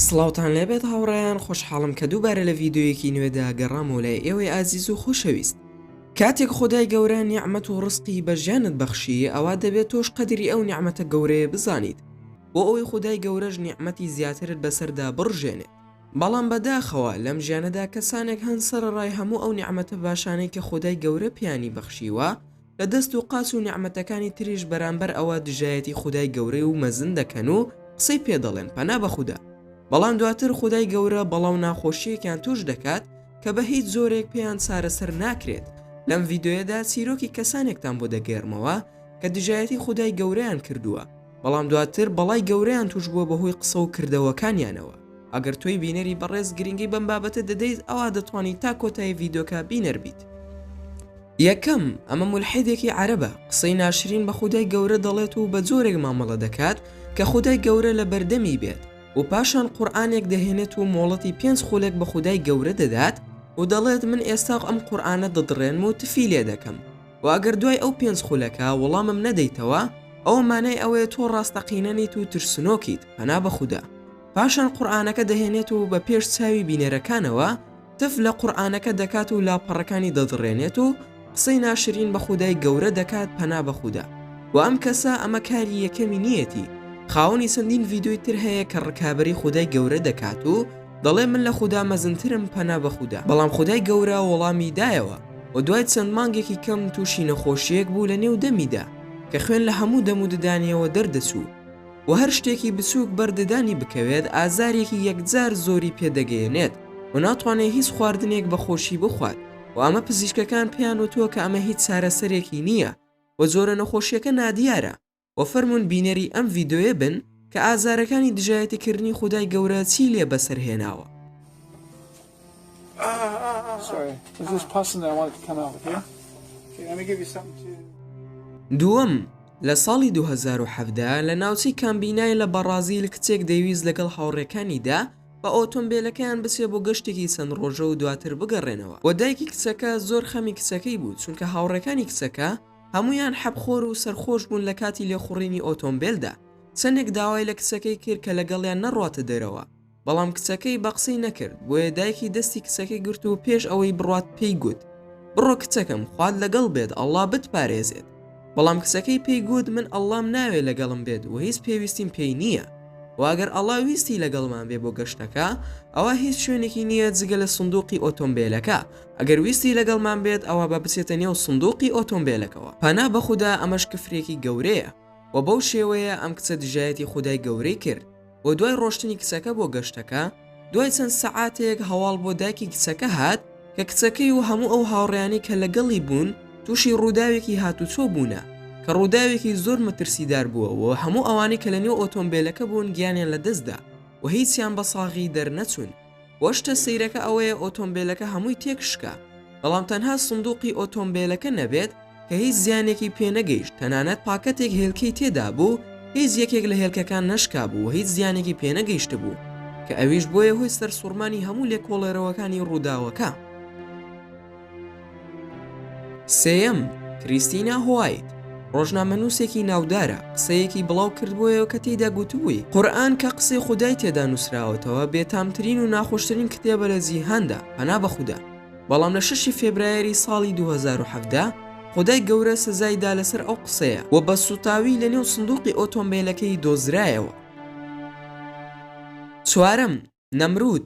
سڵاوتان لێبێت هاوڕێیان خۆشحاڵم کە دووبارە لە ڤیدیۆیەکی نوێدا گەڕامەوە لای ئێوەی ئازیز و خۆشەویست کاتێک خودای گەورە نیعمەت و ڕزقی بە ژیانت بەخشی ئەوا دەبێت تۆش قەدری ئەو نیعمەتە گەورەیە بزانیت بۆ ئەوەی خودای گەورەش نیعمەتی زیاترت بەسەردا بڕژێنێت بەڵام بەداخەوە لەم ژیانەدا کەسانێک هەن سەرەڕای هەموو ئەو نیعمەتە باشانەی کە خودای گەورە پێیانی بەخشیوە لە دەست و قاچ و نیعمەتەکانی تریش بەرامبەر ئەوە دژایەتی خودای گەورەی و مەزن دەکەن و قسەی پێ دەڵێن پەنا بە خودا بەڵام دواتر خودای گەورە بەڵا و ناخۆشیەکیان توش دەکات کە بە هیچ جۆرێک پێیان چارەسەر ناکرێت لەم ڤیدۆیەدا چیرۆکی کەسانێکتان بۆ دەگێڕمەوە کە دژایەتی خودای گەورەیان کردووە بەڵام دواتر بەڵای گەورەیان توش بووە بەهۆی قسە و کردەوەکانیانەوە ئەگەر تۆی بینەری بەڕێز گرنگی بەم بابەتە دەدەیت ئەوا دەتوانیت تا کۆتایی ڤیدۆکە بینەر بیت. یەکەم، ئەمە مولحیدێکی عەرەبە، قسەی ناشرین بە خودای گەورە دەڵێت و بە جۆرێک مامەڵە دەکات کە خودای گەورە لە بەردەمی بێت و پاشان قورئانێک دەهێنێت و مۆڵەتی پێنج خولەک بە خودای گەورە دەدات و دەڵێت من ئێستا ئەم قورئانە دەدڕێنم و تفی لێ دەکەم و ئەگەر دوای ئەو پێنج خولەکە وەڵامم نەدەیتەوە ئەوە مانای ئەوەیە تۆ ڕاستەقینە نیت و ترسنۆکیت پەنا بە خودا پاشان قورئانەکە دەهێنێت و بە پێش چاوی بینەرەکانەوە تف لە قورئانەکە دەکات و لاپەڕەکانی دەدڕێنێت و قسەی ناشرین بە خودای گەورە دەکات پەنا بە خودا وە ئەم کەسە ئەمە کاری یەکەمی نیەتی خاوەنی چەندین ڤیدۆی تر هەیە کە ڕکابەری خودای گەورە دەکات و دەڵێ من لە خودا مەزنترم پەنا بە خودا بەڵام خودای گەورە وەڵامی دایەوە و دوای چەند مانگێکی کەم توشی نەخۆشیەک بوو لە نێو دەمیدا کە خوێن لە هەموو دەم و ددانیەوە دەردەچوو و هەر شتێکی بچووک بەر ددانی بکەوێت ئازارێکی یەکجار زۆری پێ دەگەیەنێت و ناتوانێت هیچ خواردنێک بە خۆشی بخوات و ئەمە پزیشکەکان پێیان وتووە کە ئەمە هیچ چارەسەرێکی نییە و جۆرە نەخۆشیەکە نادیارە و فەرموون بینەری ئەم ڤیدۆیە بن کە ئازارەکانی دژایەتی کردنی خودای گەورە چی لێ بەسەر هێناوە. دووەم، لە ساڵی 2017 لە ناوچەی کامبینای لە بەڕازیل کچێک دەیویست لەگەڵ هاوڕێکانیدا بە ئۆتۆمبێلەکەیان بچێ بۆ گەشتێکی چەند ڕۆژە و دواتر بگەڕێنەوە و دایکی کچەکە زۆر خەمی کچەکەی بوو چونکە هاوڕێکانی کچەکە هەموویان حەبخۆر و سەرخۆش بوون لە کاتی لێخوڕینی ئۆتۆمبێلدا چەندێک داوای لە کچەکەی کرد کە لەگەڵیان نەڕواتە دەرەوە بەڵام کچەکەی بە قسەی نەکرد، بۆیە دایکی دەستی کچەکەی گرت و پێش ئەوەی بڕوات پێی گوت، بڕۆ کچەکەم خوات لەگەڵ بێت ئەڵڵا بتپارێزێت، بەڵام کچەکەی پێی گوت من ئەڵڵام ناوێ لەگەڵم بێت و هیچ پێویستیم پێی نییە و ئەگەر ئەڵڵا ویستی لەگەڵمان بێ بۆ گەشتەکە ئەوا هیچ شوێنێکی نییە جگە لە سندوقی ئۆتۆمبێلەکە، ئەگەر ویستی لەگەڵمان بێت ئەوا با بچێتە نێو سندوقی ئۆتۆمبێلەکەوە. پەنا بە خودا ئەمەش کفرێکی گەورەیە و بەو شێوەیە ئەم کچە دژایەتی خودای گەورەی کرد. و دوای ڕۆشتنی کچەکە بۆ گەشتەکە، دوای چەند سەعاتێک هەواڵ بۆ دایکی کچەکە هات کە کچەکەی و هەموو ئەو هاوڕێیانەی کە لەگەڵی بوون تووشی ڕووداوێکی هاتوچۆ بوونە کە ڕووداوێکی زۆر مەترسیدار بووە و هەموو ئەوانەی کە لەنێو ئۆتۆمبێلەکە بوون گیانیان لەدەستدا و هیچیان بە ساغی دەرنەچوون. وە شتە سەیرەکە ئەوەیە ئۆتۆمبێلەکە هەمووی تێکشکا بەڵام تەنها سندوقی ئۆتۆمبێلەکە نەبێت کە هیچ زیانێکی پێ نەگەیشت تەنانەت پاکەتێک هێلکەی تێدابوو هیچ یەکێک لە هێلکەکان نەشکابوو و هیچ زیانێکی پێ نەگەیشتبوو کە ئەویش بۆیە هۆی سەرسوڕمانی هەموو لێکۆڵێرەوەکانی ڕووداوەکە. سێیەم، کریستینا هوایت، ڕۆژنامەنووسێکی ناودارە، قسەیەکی بڵاو کردبوویەوە کە تێیدا گوتبووی، قورئان کە قسەی خودای تێدا نووسراوەتەوە، بێتامترین و ناخۆشترین کتێبە لە جیهاندا، پەنا بە خودا. بەڵام لە شەشی فێبرایەری ساڵی 2017، خودای گەورە سزای دا لەسەر ئەو قسەیە و بە سووتاوی لەنێو سندووقی ئۆتۆمبێلەکەی دۆزرایەوە. چوارەم، نەمرود،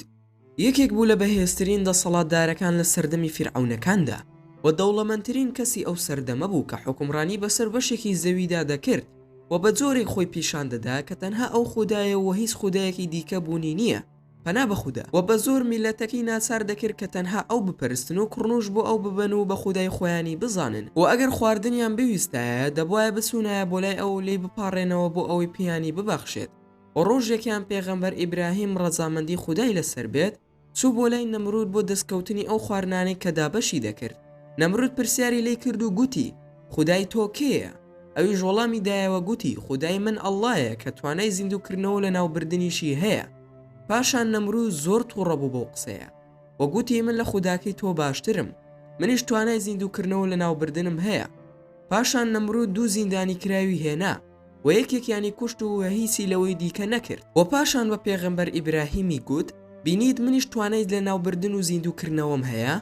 یەکێک بوو لە بەهێزترین دەسەڵاتدارەکان لە سەردەمی فیرعەونەکاندا و دەوڵەمەندترین کەسی ئەو سەردەمە بوو کە حوکمڕانی بەسەر بەشێکی زەویدا دەکرد و بە جۆرێک خۆی پیشان دەدا کە تەنها ئەو خودایە و هیچ خودایەکی دیکە بوونی نییە پەنا بە خودا و بە زۆر میللەتەکەی ناچار دەکرد کە تەنها ئەو بپەرستن و کڕنوش بۆ ئەو ببەن و بە خودای خۆیانی بزانن و ئەگەر خواردنیان بویستایە دەبوایە بچوونایە بۆ لای ئەو و لێی بپاڕێنەوە بۆ ئەوەی پێیانی ببەخشێت. و ڕۆژێکیان پێغەمبەر ئیبراهیم ڕەزامەندی خودای لەسەر بێت چوو بۆ لای نەمرود بۆ دەستکەوتنی ئەو خواردنانەی کە دابەشی دەکرد، نەمرود پرسیاری لێی کرد و گوتی، خودای تۆ کێیە؟ ئەویش وەڵامی دایەوە گوتی، خودای من اللە یە کە توانای زیندووکردنەوە و لەناوبردنیشی هەیە. پاشان نەمرود زۆر توڕە بوو بەو قسەیە و گوتی من لە خوداکەی تۆ باشترم منیش توانای زیندووکردنەوە و لەناوبردنم هەیە. پاشان نەمرود دوو زیندانیکراوی هێنا و یەکێکیانی کوشت و هیچی لەوەی دیکە نەکرد و پاشان بە پێغەمبەر ئیبراهیمی گوت بینیت منیش توانای لەناوبردن و زیندووکردنەوەم هەیە؟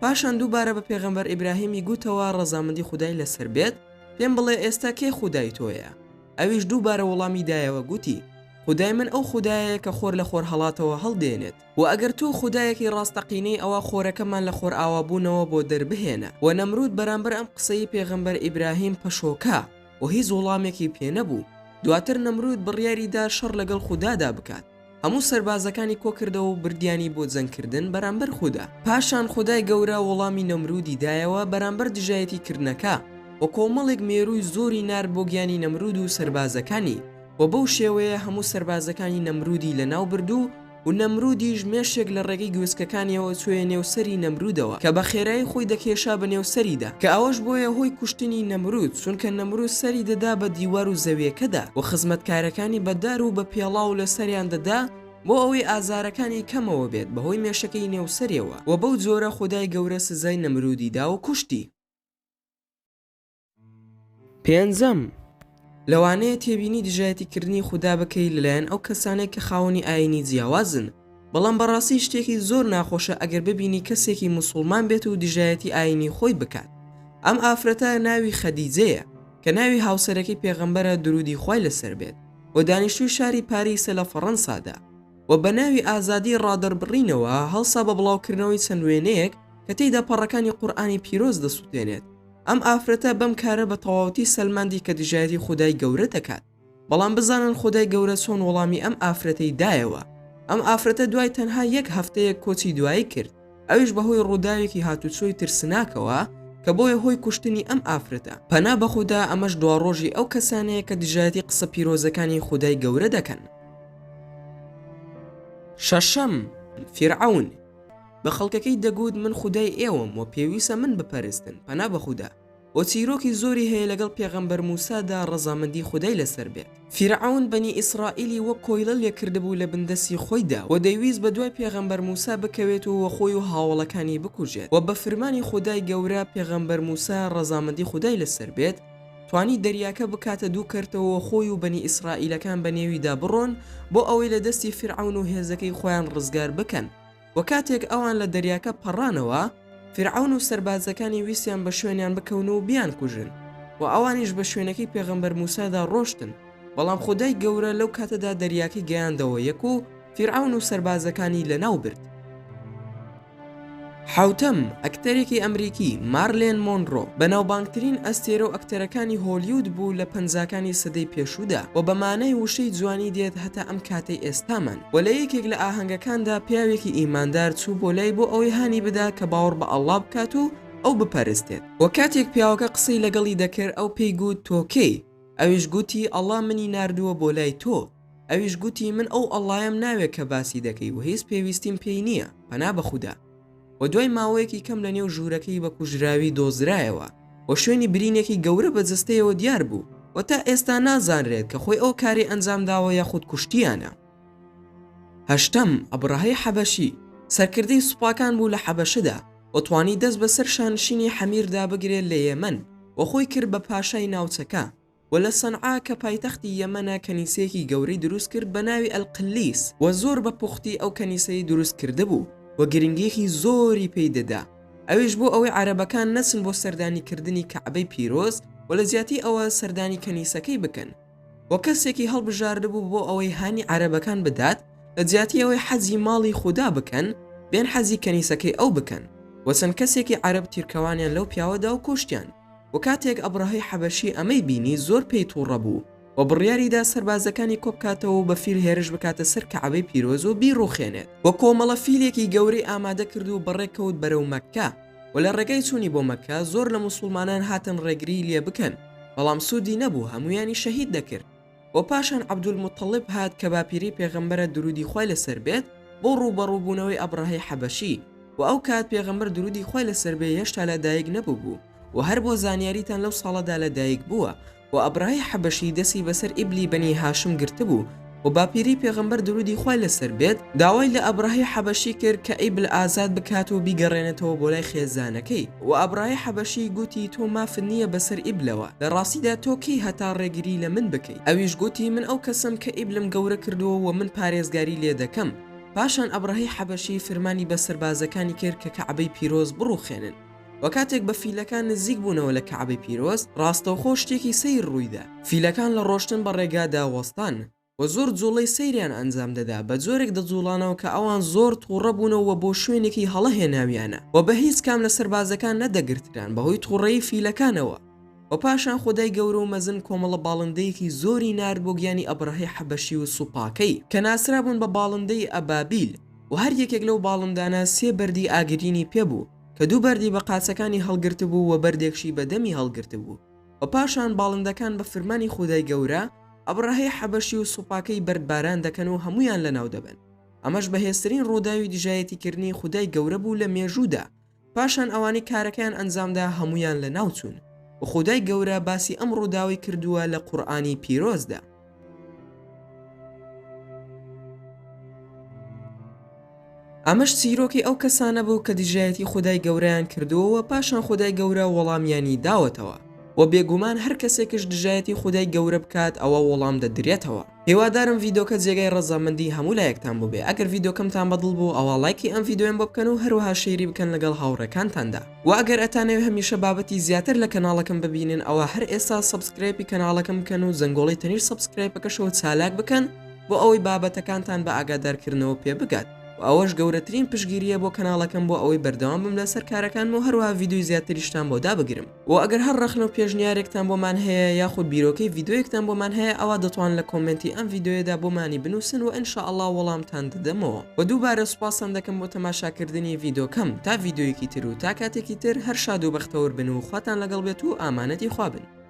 پاشان دووبارە بە پێغەمبەر ئیبراهیمی گوتەوە ڕەزامەندی خودای لەسەر بێت پێم بڵێ ئێستا کێ خودای تۆیە؟ ئەویش دووبارە وەڵامی دایەوە گوتی خودای من ئەو خودایەیە کە خۆر لە خۆرهەڵاتەوە هەڵدێنێت وە ئەگەر تۆ خودایەکی ڕاستەقینەی ئەوا خۆرەکەمان لە خۆرئاوابوونەوە بۆ دەربهێنە وە نەمرود بەرامبەر ئەم قسەی پێغەمبەر ئیبراهیم پەشۆکا و هیچ وەڵامێکی پێ نەبوو دواتر نەمرود بڕیاری دا شەڕ لەگەڵ خودادا بکات هەموو سەربازەکانی کۆکردەوە و بردیانی بۆ جەنگ کردن بەرامبەر خودا. پاشان خودای گەورە وەڵامی نەمرودی دایەوە بەرامبەر دژایەتی کردنەکە و کۆمەڵێک مێرووی زۆری نارد بۆ گیانی نەمرود و سەربازەکانی و بەو شێوەیە هەموو سەربازەکانی نەمرودی لەناو برد و و نەمرودیش مێشێک لە ڕێگەی گوێچکەکانیەوە چۆیە نێو سەری نەمرودەوە کە بە خێرایی خۆی دەکێشا بە نێو سەریدا کە ئەوەش بۆیە هۆی کوشتنی نەمرود چونکە نەمرود سەری دەدا بە دیوار و زەویەکەدا و خزمەتکارەکانی بە دار و بە پێڵاو لە سەریان دەدا بۆ ئەوەی ئازارەکانی کەمەوە بێت بەهۆی مێشەکەی نێو سەریەوە و بەو جۆرە خودای گەورە سزای نەمرودی دا و کوشتی. پێنجەم، لەوانەیە تێبینی دژایەتیکردنی خودا بکەی لەلایەن ئەو کەسانەی کە خاوەنی ئایینی جیاوازن، بەڵام بەڕاستی شتێکی زۆر ناخۆشە ئەگەر ببینی کەسێکی موسوڵمان بێت و دژایەتی ئایینی خۆی بکات. ئەم ئافرەتە ناوی خەدیجەیە کە ناوی هاوسەرەکەی پێغەمبەرە دروودی خوای لەسەر بێت و دانیشتووی شاری پاریسە لە فەڕەنسادا و بە ناوی ئازادی ڕادەربڕینەوە هەڵسا بە بڵاوکردنەوەی چەند وێنەیەک کە تێیدا پەڕەکانی قورئانی پیرۆز دەسوتێنێت. ئەم ئافرەتە بەم کارە بە تەواوەتی سەلماندی کە دژایەتی خودای گەورە دەکات. بەڵام بزانن خودای گەورە چۆن وەڵامی ئەم ئافرەتەی دایەوە. ئەم ئافرەتە دوای تەنها یەک هەفتەیەک کۆچی دوایی کرد، ئەویش بەهۆی ڕووداوێکی هاتوچۆی ترسناکەوە کە بۆیە هۆی کوشتنی ئەم ئافرەتە. پەنا بە خودا ئەمەش دواڕۆژی ئەو کەسانەیە کە دژایەتی قسە پیرۆزەکانی خودای گەورە دەکەن. شەشەم، فیرعەون. بە خەڵکەکەی دەگوت من خودای ئێوەم و پێویسە من بپەرستن، پەنا بە خودا. و چیرۆکی زۆری هەیە لەگەڵ پێغەمبەر موسادا ڕەزامەندی خودای لەسەر بێت. فیرعەون بەنی ئیسرائیلی وەک کۆیلە لێکردبوو لە بن دەستی خۆیدا و دەیویست بە دوای پێغەمبەر موسا بکەوێت و خۆی و هاوەڵەکانی بکوژێت و بە فرمانی خودای گەورە پێغەمبەر موسا ڕەزامەندی خودای لەسەر بێت توانی دەریاکە بکاتە دوو کەرتەوە و خۆی و بەنی ئیسرائیلەکان بە نێویدا بڕۆن بۆ ئەوەی لە دەستی فیرعەون و هێزەکەی خۆیان ڕزگار بکەن. وە کاتێک ئەوان لە دەریاکە پەڕانەوە، فیرعەون و سەربازەکانی ویستیان بە شوێنیان بکەون و بیانکوژن، وە ئەوانیش بە شوێنەکەی پێغەمبەر موسادا ڕۆشتن، بەڵام خودای گەورە لەو کاتەدا دەریاکەی گەیاندەوە یەک و فیرعەون و سەربازەکانی لەناو برد. حەوتەم، ئەکتەرێکی ئەمریکی، مارلێن مۆنرۆ، بەناوبانگترین ئەستێرە و ئەکتەرەکانی هۆلیود بوو لە پەنجاکانی سەدەی پێشوودا و بە مانای وشەی جوانی دێت هەتا ئەم کاتەی ئێستامان و لە یەکێک لە ئاهەنگەکاندا پیاوێکی ئیماندار چوو بۆ لای بۆ ئەوەی هانی بدا کە باوەڕ بە ئەڵڵا بکات و ئەو بپەرستێت و کاتێک پیاوەکە قسەی لەگەڵی دەکرد ئەو پێی گوت تۆ کێی؟ ئەویش گوتی ئەڵڵا منی ناردووە بۆ لای تۆ ئەویش گوتی من ئەو ئەڵڵایەم ناوێ کە باسی دەکەی و هیچ پێویستیم پێی نییە پەنا بە خودا و دوای ماوەیەکی کەم لە نێو ژوورەکەی بە کوژراوی دۆزرایەوە و شوێنی برینێکی گەورە بە جەستەیەوە دیار بوو و تا ئێستا نازانرێت کە خۆی ئەو کارەی ئەنجام داوە یاخود کوشتیانە. هەشتەم، ئەبرەهەی حەبەشی، سەرکردەی سوپاکان بوو لە حەبەشەدا و توانی دەست بەسەر شانشینی حەمیردا بگرێت لە یەمەن و خۆی کرد بە پاشای ناوچەکە و لە سەنعا کە پایتەختی یەمەنە کەنیسەیەکی گەورەی دروست کرد بە ناوی القلیس و زۆر بە پوختی ئەو کەنیسەی دروست کردبوو و گرنگیەکی زۆری پێی دەدا ئەویش بۆ ئەوەی عەرەبەکان نەچن بۆ سەردانی کردنی کەعبەی پیرۆز و لە جیاتی ئەوە سەردانی کەنیسەکەی بکەن و کەسێکی هەڵبژاردبوو بۆ ئەوەی هانی عەرەبەکان بدات لە جیاتی ئەوەی حەجی ماڵی خودا بکەن بێن حەجی کەنیسەکەی ئەو بکەن و چەند کەسێکی عەرەب تیرکەوانیان لەو پیاوە دا و کوشتیان و کاتێک ئەبرەهەی حەبەشی ئەمەی بینی زۆر پێی توڕە بوو و بڕیاری دا سەربازەکانی کۆبکاتەوە و بە فیل هێرش بکاتە سەر کەعبەی پیرۆز و بیڕوخێنێت و کۆمەڵە فیلێکی گەورەی ئامادە کرد و بەڕێ کەوت بەرەو مەککە و لە ڕێگای چوونی بۆ مەککە زۆر لە موسوڵمانان هاتن ڕێگریی لێ بکەن بەڵام سوودی نەبوو هەموویانی شەهید دەکرد و پاشان عەبدولموتەڵیب هات کە باپیرەی پێغەمبەرە دروودی خوای لەسەر بێت بۆ ڕووبەڕووبوونەوەی ئەبرەهەی حەبەشی و ئەو کات پێغەمبەر دروودی خوای لەسەر بێ هێشتا لە دایک نەبووبوو و هەر بۆ زانیاریتان لەو ساڵەدا لە دایک بووە و ئەبرەهەی حەبەشی دەستی بەسەر ئیبلی بەنی هاشم گرتبوو. و باپیرەی پێغەمبەر درودی خوای لەسەر بێت داوای لە ئەبرەهەی حەبەشی کرد کە ئیبل ئازاد بکات و بیگەڕێنێتەوە بۆ لای خێزانەکەی و ئەبرەهەی حەبەشی گوتی تۆ مافت نییە بەسەر ئیبلەوە لە ڕاستیدا تۆ کێی هەتا ڕێگری لە من بکەی ئەویش گوتی من ئەو کەسەم کە ئیبلم گەورە کردووە و من پارێزگاری لێ دەکەم پاشان ئەبرەهەی حەبەشی فرمانی بە سەربازەکانی کرد کە کەعبەی پیرۆز بڕوخێنن. وە کاتێک بە فیلەکان نزیک بوونەوە لە کەعبەی پیرۆز، ڕاستەوخۆ شتێکی سەیر ڕوویدا، فیلەکان لە ڕۆشتن بە ڕێگادا وەستان، وە زۆر جوڵەی سەیریان ئەنجام دەدا، بە جۆرێک دەجوڵانەوە کە ئەوان زۆر توڕە بوونەوە وە بۆ شوێنێکی هەڵە هێناویانە، وە بە هیچ کام لە سەربازەکان نەدەگرتران بەهۆی توڕەیی فیلەکانەوە، وە پاشان خودای گەورە و مەزن کۆمەڵە باڵندەیەکی زۆری نارد بۆ گیانی ئەبرەهەی حەبەشی و سوپاکەی، کە ناسرابوون بە باڵندەی ئەبابیل، وە هەر یەکێک لەو باڵندانە سێ بەردی ئاگرینی پێ بوو، کە دوو بەردی بە قاچەکانی هەڵگرتبوو و بەردێکشی بە دەمی هەڵگرتبوو و پاشان باڵندەکان بە فرمانی خودای گەورە ئەبرەهەی حەبەشی و سوپاکەی بەردباران دەکەن و هەموویان لەناو دەبەن ئەمەش بەهێزترین ڕووداوی دژایەتیکردنی خودای گەورە بوو لە مێژوودا پاشان ئەوانەی کارەکەیان ئەنجامدا هەموویان لەناو چوون و خودای گەورە باسی ئەم ڕووداوەی کردووە لە قورئانی پیرۆزدا. ئەمەش چیرۆکی ئەو کەسانە بوو کە دژایەتی خودای گەورەیان کردووە و پاشان خودای گەورە وەڵامیانی داوەتەوە وە بێگومان هەر کەسێکش دژایەتی خودای گەورە بکات ئەوە وەڵام دەدرێتەوە. هیوادارم ڤیدۆکە جێگای ڕەزامەندی هەموو لایەکتان بووبێ ئەگەر ڤیدۆکەمتان بەدڵ بوو ئەوا ڵایکی ئەم ڤیدۆیەم بۆ بکەن و هەروەها share ی بکەن لەگەڵ هاوڕێکانتاندا وە ئەگەر ئەتانەوێ هەمیشە بابەتی زیاتر لە کەناڵەکەم ببینن ئەوا هەر ئێستا subscribe ی کەناڵەکەم بکەن و زەنگۆڵەی تەنیشت subscribe ەکەشەوە چالاک بکەن بۆ ئەوەی بابەتەکانتان بە ئاگادارکردنەوە پێ بگات و ئەوەش گەورەترین پشتگیریە بۆ کەناڵەکەم بۆ ئەوەی بەردەوام بم لەسەر کارەکانم و هەروەها ڤیدیۆی زیاتریشتان بۆ دابگرم و ئەگەر هەر ڕەخنە و پێشنیارێکتان بۆمان هەیە یاخود بیرۆکەی ڤیدیۆیەکتان بۆمان هەیە ئەوا دەتوان لە comment ی ئەم ڤیدیۆیەدا بۆمانی بنوسن و ان شاء اللە وەڵامتان دەدەمەوە و دووبارە سوپاستان دەکەم بۆ تەماشاکردنی ڤیدۆکەم تا ڤیدیۆیەکی تر و تا کاتێکی تر هەر شاد و بەختەوەر بن و خواتان لەگەڵ بێت و ئامانەتی خوا بن.